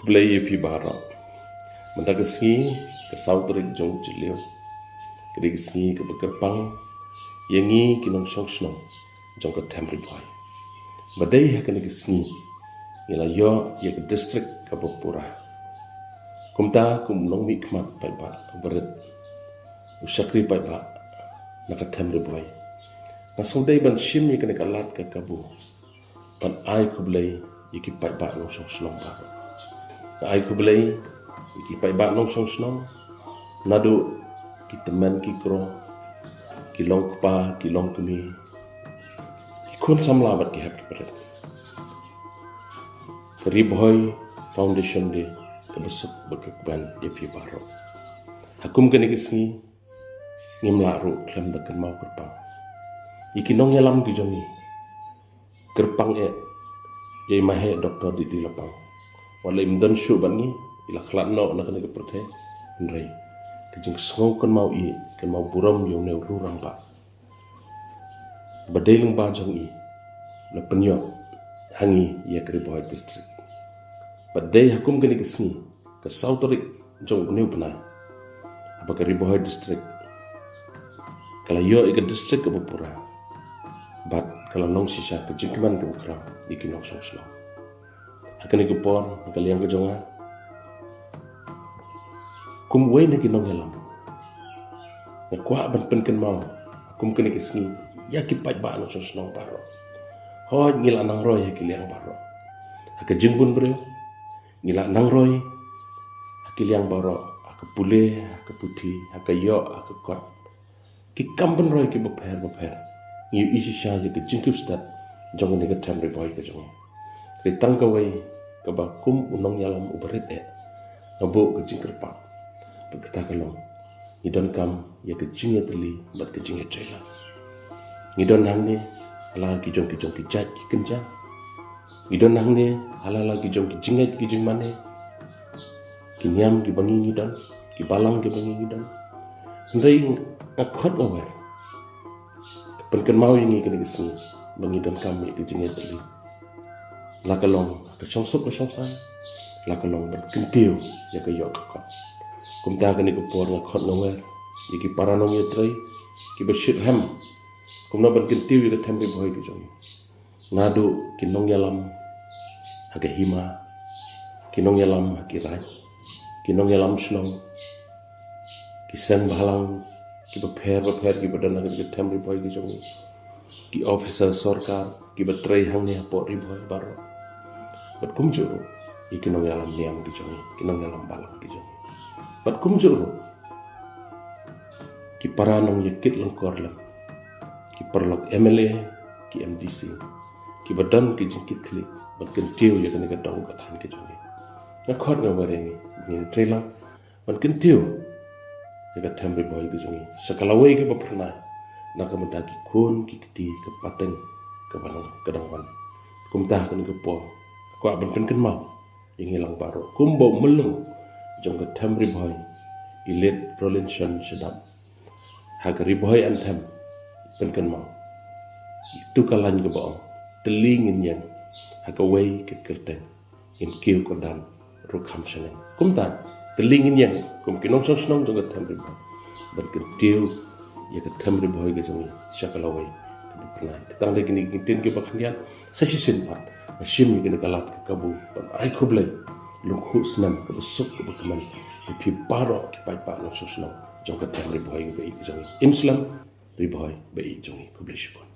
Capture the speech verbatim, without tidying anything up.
Khublei ïa phi baroh. Mynta ka sngi, ka saw tarik jong u Jylliew, ka dei ka sngi kaba kyrpang ïa ngi ki nongshong shnong jong ka Them Ri Bhoi. Ba dei ha kane ka sngi ngi la ïoh ïa ka district kaba pura. Kumta kum u nongmihkhmat paidbah uba rit, u shakri paidbah na ka Them Ri Bhoi, nga sngewdei ban shim ïa kane ka lad ka kabu ban ai khublei ïa ki paidbah nongshong shnong baroh. Nga ai khublei ïa ki paidbah nongshong shnong, naduh ki tymmen ki kro, ki long kpa, ki long kmie, ki khun samla bad ki hep ki barit. Ka Ri Bhoi Foundation Day kaba suk bad ka kmen ïa phi baroh. Ha kum kane ka sngi ngim lah ruh khlem da kynmaw kyrpang ïa ki nongïalam ki jong ngi. Kyrpang eh ïa i Maheh Doktor D D Lapang. Wat la im don shuh bad ngi, i la khlad noh na kane ka pyrthei, hynrei ka jingsngew kynmaw i, kynmaw burom ïa une u rangbah ba dei lyngba jong i la pynïoh ha ngi ïa ka Ri Bhoi District. Ba dei ha kum kane ka sngi, ka saw tarik jong une u bnai, haba ka Ri Bhoi District ka la ïoh ïa ka district kaba pura, bad ka la long shisha ka jingkmen kaba khraw ïa ki nongshong shnong. Ha kane ka por, ha ka liang ka jong nga, kum uwei na ki nongïalam, nga kwah ban pynkynmaw ha kum kane ka sngi ïa ki paidbah nongshong shnong baroh. Hooid, ngi la nang roi ha ki liang baroh. Ha ka jingbun briew ngi la nang roi ha ki liang baroh, ha ka pule, ha ka puthi, ha ka ïoh, ha ka kot, ki kam pynroi kiba pher ba pher. Ngi ïohi shisha ïa ka jingkiew stet jong kane ka Them Ri Bhoi ka jong ngi. Hynrei tang kawei kaba kum u nongïalam uba rit eh nga buh ka jingkyrpad, bad kata ka long, ngi donkam ïa ka jingïatylli bad ka jingïatreilang. Ngi don hangne ha la ki jong ki jong ki jait ki kynja. Ngi don hangne ha la la ki jong ki jingngeit ki jingmane. Ki niam kiba ngi ngi don, ki balang kiba ngi ngi don. Hynrei nga khot nga wer, ka pynkynmaw ïa ngi kane ka sngi ba ngi donkam ïa ka jingïatylli, la ka long ha ka shongsuk ka shongsaiñ, la ka long ban kyntiew ïa ka ïoh ka kot. Kumta kane ka por nga khot nga wer ïa ki para nongïatrei kiba shitrhem kumno ban kyntiew ïa ka Them Ri Bhoi ka jong ngi. Naduh ki nongïalam ha ka hima, ki nongïalam ha ki raid, ki nongïalam shnong, ki seng bhalang kiba pher ba pher kiba don ha ka Them Ri Bhoi ka jong ngi, ki officer sorkar kiba trei hangne hapoh Ri Bhoi baroh, bad kumjuh ruh ïa ki nongïalam niam ki jong ngi, ki nongïalam balang ki jong ngi, bad kumjuh ruh ki para nongïakit lyngkor lem, ki paralok M L A, ki M D C, kiba don ki jingkitkhlieh ban kyntiew ïa kane ka dong ka thaiñ ka jong ngi. Nga khot nga wer ïa ngi, ngin trei lang ban kyntiew ïa ka Them Ri Bhoi ka jong ngi sha ka lawei kaba phyrnai, na ka bynta ki khun ki kti ka pateng kaba nang ka dang wan. Kumta kane ka por nga kwah ban pynkynmaw ïa ngi lang baroh kumba u myllung jong ka Them Ri Bhoi, i Late Rolinson Shadap, ha ka Ri Bhoi Anthem pynkynmaw ïa tu ka lain kaba ong, tylli ngin ïeng ha kawei ka kyrteng, ngin kiew kyrdan ruh kham shaneng. Kumta tylli ngin ïeng kum ki nongshong shnong jong ka Them Ri Bhoi ban kyntiew ïa ka Them Ri Bhoi ka jong ngi sha ka lawei kaba phyrnai. Te tang da kine ki ktien kiba khyndiat, sa shisien pat nga shim ïa kane ka lad ka kabu ban ai khublei lyngkhuh snem kaba suk kaba kmen ïa phi baroh ki paidbah nongshong shnong jong ka Them Ri Bhoi ba ïeit ka jong ngi. Im slem Ri Bhoi ba ïeit jong ngi. Khublei shibun.